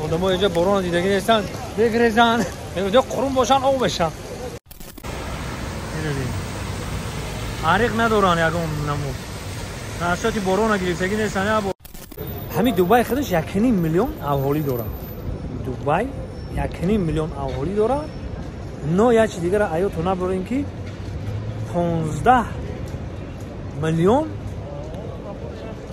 Одамо инҷа борон дидагӣ нестанд, бегрезанд, мегӯянд қурум бошанд, об мешанд. Ариқ надоранд ягон намуд. Расоти борона гирифтагӣ нестанд. Ҳамин Дубай худаш 1.5 миллион аҳолӣ дорад. Дубай 1.5 миллион аҳолӣ дорад. Но як чиз дигара аёту набарем ки 15 миллион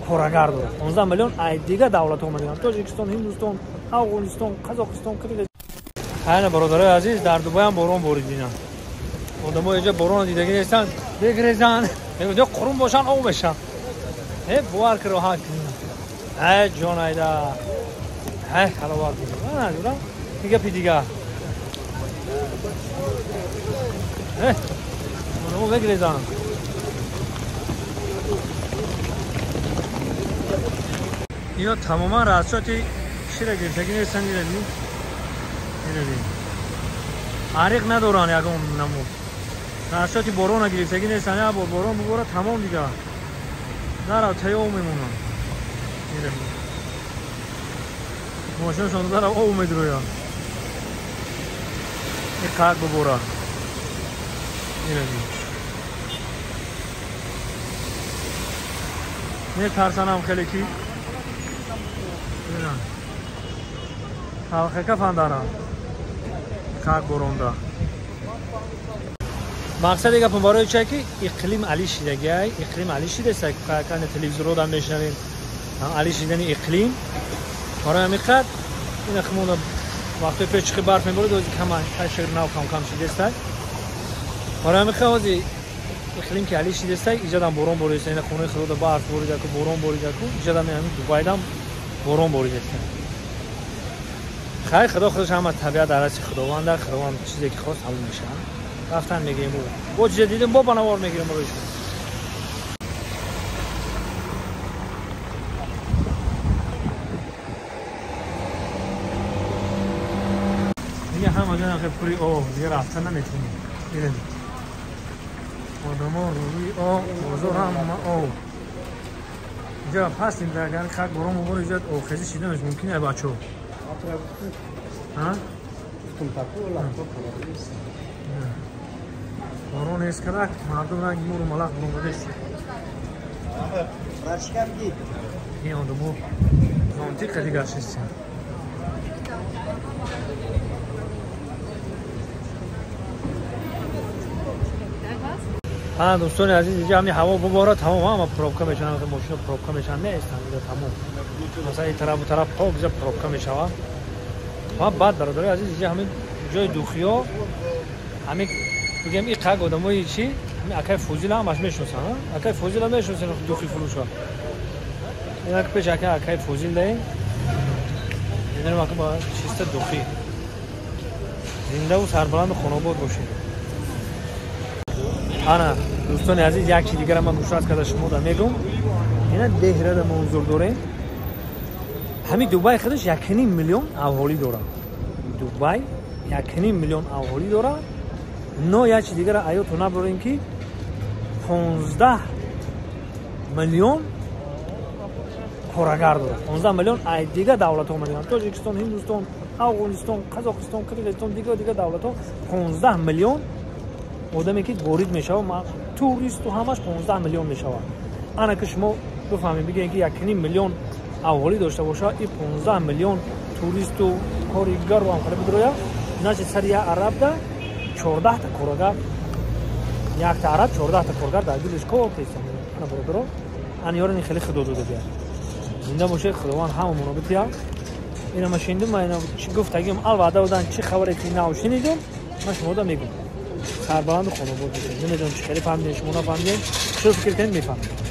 корагар дорад. 15 миллион ай дигар давлатҳо омадаанд. Тоҷикистон, Ҳиндустон, Афғонистон, Қазоқистон, Қирғизистон. Хайна бародарои азиз, дар Дубай ҳам борон борид бинанд. Одамо инҷа борон дидагӣ нестанд, бегрезанд, мегӯянд қурум бошанд, об мешанд. Э, бовар ки роҳат кунед. Ай ҷон айда. Ай ҳаловат бинед. Ана ҷурам, ин гапи дигар. Э, одамо бегрезанд. Ино тамоман расоти чира гирифтагӣ нестанд, дидед? Дидед? Ариқ надоранд ягон намуд. Расоти борона гирифтагӣ нестанд, як бор борон бубора тамом дигар. Нарав таё мемонанд. Дидед? Мошинашон дарав об медроянд. Ин қақ бубора. Дидед? Метарсанам хеле ки талхака фандарам қақ боронда. Мақсади гапам барои чие ки иқлим али шидагиай, иқлим али шидаст, кане телевизорро дам мешнавем али шидани иқлим. Барои ҳамин қад ин химона вақтои пеш чихи барф меборид, ози кама шир нав кам кам шидаст. Барои ҳамин қад ози иқлим ки али шидаст, иҷадам борон боридаст, ина хонаи худода барф боридаку, борон боридаку, иҷадам ҳамин Дубайдам борон боридаст. Хайр, худо худаш ҳама табиат дар дасти худованд аст, худованд чизе ки хост ҳамон мешавад. Рафтан мегирем ӯ. Бо чизе дидем, бо банавор мегирем барои шумо. Дига ҳама ҷо нахе пури об, дига рафтан наметавонем. Бинед. Одамо рӯи об, бозор ҳама об. Инҷа пастим, агар хак борон бубора, инҷа обхезӣ шиданаш мумкин аст, бачаҳо. Борон нест кардак, мардум ранги муру малах буромадааст. Ин одамо зонтиқа дигар шистанд. Ҳа, дӯстони азиз, инҷа ҳамин ҳаво бубора, тамом ҳама пробка мешаванд, мошина пробка мешаванд, меистанд инҷа тамом. Масалан, ин тарафу тараф пок инҷа пробка мешавад. Ва баъд бародарои азиз, инҷа ҳамин ҷои духиё, ҳамин бигем ин қак одамои чи, ҳамин акай Фозил ҳамаш мешиносанд, акай Фозил ҳам мешиносанд духи фурӯша. Инак пеш акай Фозил даем. Инам ака чиста духи. Зиндаву сарбаланду хонобод бошед. Ана дӯстони азиз, як чи дигара ман гӯшрас карда шумо да мегӯм. Ина деҳрада мо ҳузур дорем. Ҳамин Дубай худаш 1.5 миллион аҳолӣ дорад. Дубай 1.5 миллион аҳолӣ дорад. Но як чи дигара аёту набарем ки 15 миллион корагар дорад. 15 миллион ай дигар давлатҳо омадаанд. Тоҷикистон, Ҳиндустон, Афғонистон, Қазоқистон, Қирғизистон, дигар давлатҳо 15 миллион одаме ки ворид мешавад, туристу ҳамаш 15 миллион мешавад. Ана ки шумо бифаҳмед, бигӯед ки 1.5 миллион аҳолӣ дошта бошад, ин 15 миллион туристу коригару ҳам хеле бидрояд, значит сари як арабда 14 та корагар, якта араб 14 та коргар дар дилаш кор кардааст. Ана бародаро, ана ёрани хеле худо додагиаст. Зинда бошед, худованд ҳамамонро битиҳад. Ина ман шинидум, ман ина чӣ гуфтагим, алваъда будан, чӣ хабаре ки нав шинидум, ман шумода мегӯм. Сарбаланду хонобод бошед. Намедонам чӣ хеле фаҳмидем, шумо нафаҳмидем, чӣ фикр кунед мефаҳмед.